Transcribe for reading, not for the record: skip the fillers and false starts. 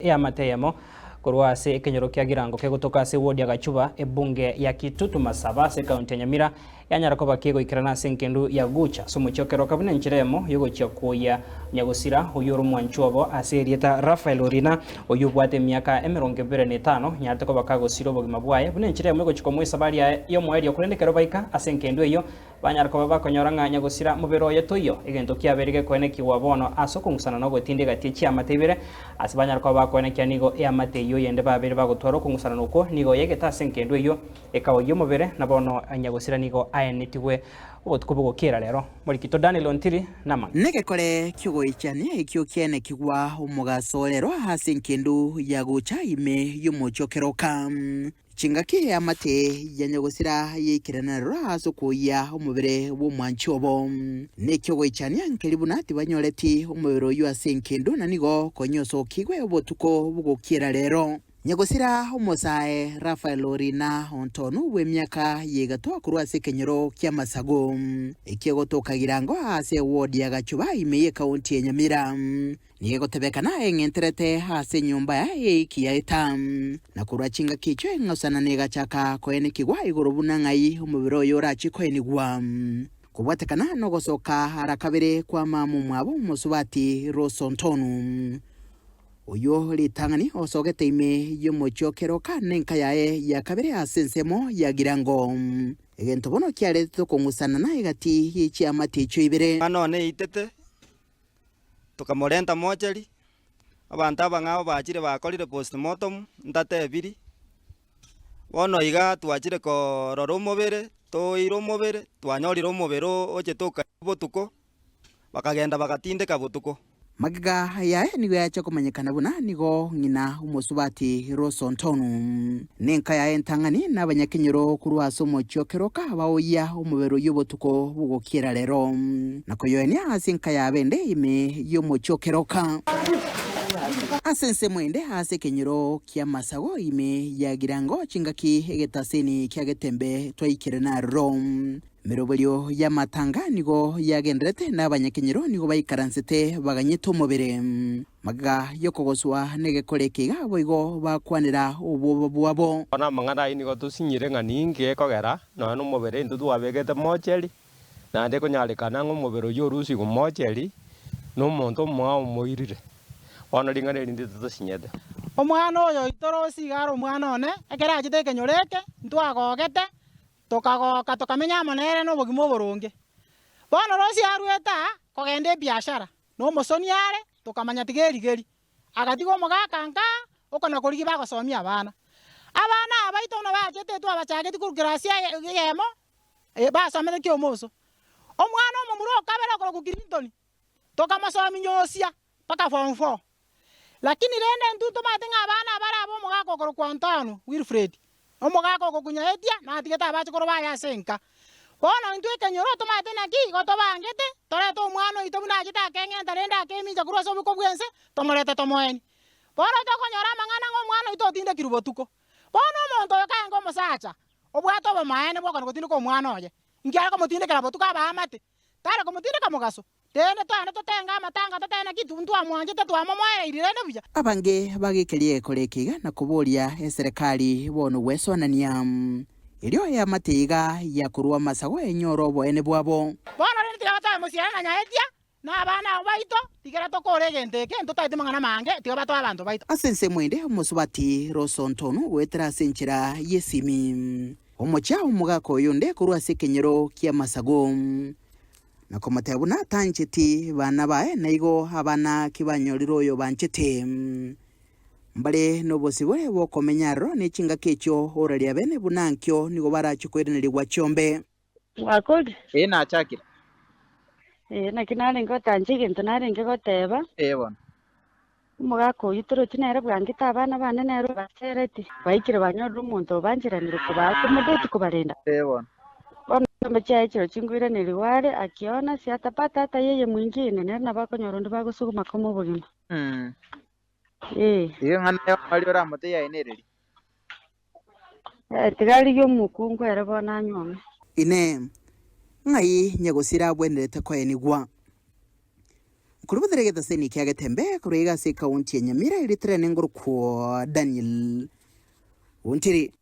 Eamate eyemo korwa ase ekenyoro kia Girango kegotoka ase ewodi ya Gachuba, ebunge ya Kitutu Masaba ase ekaunti ya Nyamira yanyara koba kegoikerana ase engendu ya Gucha ase omochie o Keroka buna enchera eyemo yogochia kwoyia nyagosira oyio ore omwanchwa obo ase erieta Raphael Orina oyio obwate emiaka emerongo ebere na etano nyarete koba kagosira obogima bwaye buna enchera eyemo egochia komoa esabari yaye yomoerio korende ekero baika ase engendu eyio Banyare koba bakonyora ng'a nyagosira mobere oye toiyo, egento kiabeire gekoenekigwa bono ase okong'usana na ogotinda egati ye chiamate ibere, ase banyare koba bakoenekia nigo eamate eyio yende babeire bagotwara okong'usanana okwo nigo yaigete ase engendu eyio ekaoyia omobere, na bono nyagosira nigo aenetigwe obotuko bogokiera rero. Morikito Daniel Ontiri namang'ana. Negekore ki'ogoichania ekio kiaenekigwa omogaso rero ase engendu ya gocha ime y'omochie o Keroka. Chingaki eamate ya nyagosira yaikerana rora ase okoyia omobere bw'omwanchi obo. Neki ogoichania nkeri buna tibanyoreti omobere oyio ase engendu na nigo konya osokigwe obotuko bogokiera rero. Nyagosira omosae Rafael Orina Ontonu bw'emiaka ya egatwa korwa ase ekenyoro ki'Amasago ekio egotoka Girango ase eward ya Gachuba ime y'ekaunti ya Nyamira. Nigo egotebekana eng'enterete ase enyomba yaye eiki yaeta. Na korwa chingaki echio eng'osana negachaka koenekigwa igoro buna ng'ai omobere oye orachie koenigwa. Kobwatekana nogosoka ara kabere kwa mama omwabo omosubati Rose Ontonu, oyio ritang'ani osogete ime y'omochie o Keroka nenka yaye ya kabere ase ensemo ya Girango. Egento bono kiaretete okong'usanana egati ye chiamate echio ibere. Omwana one eitete Tokamorenta mocheri, abanto abang'ao bachire bakorire postmortem, ntatebiri. Bono iga twachire korora omobere, toire omobere, twanyorire omobere ochete okaigwa botuko, bakagenda bagatindeka botuko. Magega yaye nigo yacha komanyekana buna nigo ng'ina omosubati Rose Ontonu. Nenka yaye entang'ani na abanyakenyoro korwa ase omochie o Keroka baoyia omobere oyio obotuko bogokiera rero, na koyoenia ase enka y'abende ime y'omochie o Keroka. Ase ensemo ende ase ekenyoro ki'amasago ime ya Girango chingaki egetaseni kia Getembe twaikire naroro. Emeroberio y'amatanga nigo yagendererete na abanyakenyoro nigo baikaransete baganyete omobere. Magega y'okogoswa negekora eke iga boigo bakwanera obwoba bwabo. Bono amang'ana ayio nigo tosinyire ng'a ninki gekogera nonya nomobere intwe twabegete mocheri, naende ekonyarekana ng'a omobere oyio orusigwe mocheri, na omonto omoao omoirire. Bono ring'ana eri ndito tosinyete. Omwana oyo oito Rosi iga are omwana one, ekero achete ekenyoro eke, ntwagogete, Tokagoka, tokamenya amo nere nobogima oboronge. Bono Rosi aruete aa kogenda ebiashara, na omosoni are, tokamanya tiga erigeri. Agatiga omogaka nka okona-korigia bagosomia abana. Abana aba baito buna bachete twabachageti korwa class eyemo, basomete kiomoso. Omwana omomura okabere okorokwa Clinton, tokamosomia nyosia mpaka form four. Lakini rende intwe ntomanyete ng'a abana abare aba omogaka okorokwa Antonio Wilfred, omogaka ogokunyaetia, natigete abachokoro baye ase enka. Bono intwe ekenyoro tomanyete naki igo tobangete, torete omwana oito buna achete akeng'enta rende akemincha korwa ase obiko bw'ense, tomorete tomoenie. Bono tokonyora amang'ana ng'a omwana oito otindekirwe botuko. Bono omonto oyo kaenge omosacha, obwate obomaene bw'okona gotindeka omwana oye, inki are komotindekera botuko abaamate? Tare komotindeka mogaso. Rende twende totenge amatanga totebe naki ntwamwanchete twamomoereirie rende buya. Abange bagekeria egekora eke iga na koboria eserekari bono gwesoanania. Erio eamate iga yakorwa amasago enyore oboene bwabo. Bono rende tiga batoe mosiara na nyaetia, na abana abo baito, tigera tokore egento eke, ntotaeti mang'ana mange, tiga batoe abanto baito. Ase ensemo ende omosubati Rosonton goetera ase enchera y'esimi. Omochie omogaka oyonde korwa ase ekenyoro ki'amasago. Na komotebia buna tancheti bana baye, na igo abana kibanyorire oyo banchete. Mbare nobosibore bw'okomenya aroro ne chingaki echio oraria bene buna ankio nigo barache koiranerigwa chiombe. Mwakori? Ee, nachakire. Ee, naki narenge gotancha egento narenge goteba. Ee bono. Omogaka oyio torochi nere bwangete abana bane nere obasereti. Baikire banyorire omonto obancheranire kobaa komodeti kobarenda. Ee bono. Bono chiombe chiaye chiro chinkoiranerigwa are, akiona siatapata hata yeye mwingine, nere nabo akonyora onde bagosuguma koma obogima. Ee. Igo eng'ana y'omoerio oramotebi aye nereri? Ee, tiga arigie omokungu ere bono anyuome. Inee! Ng'ai nyagosira abwenerete koenigwa? Korwa bothere egetaseni kia Getembe korwa iga ase ekaunti ya Nyamira erieta riane ngorokwo Daniel Ontiri.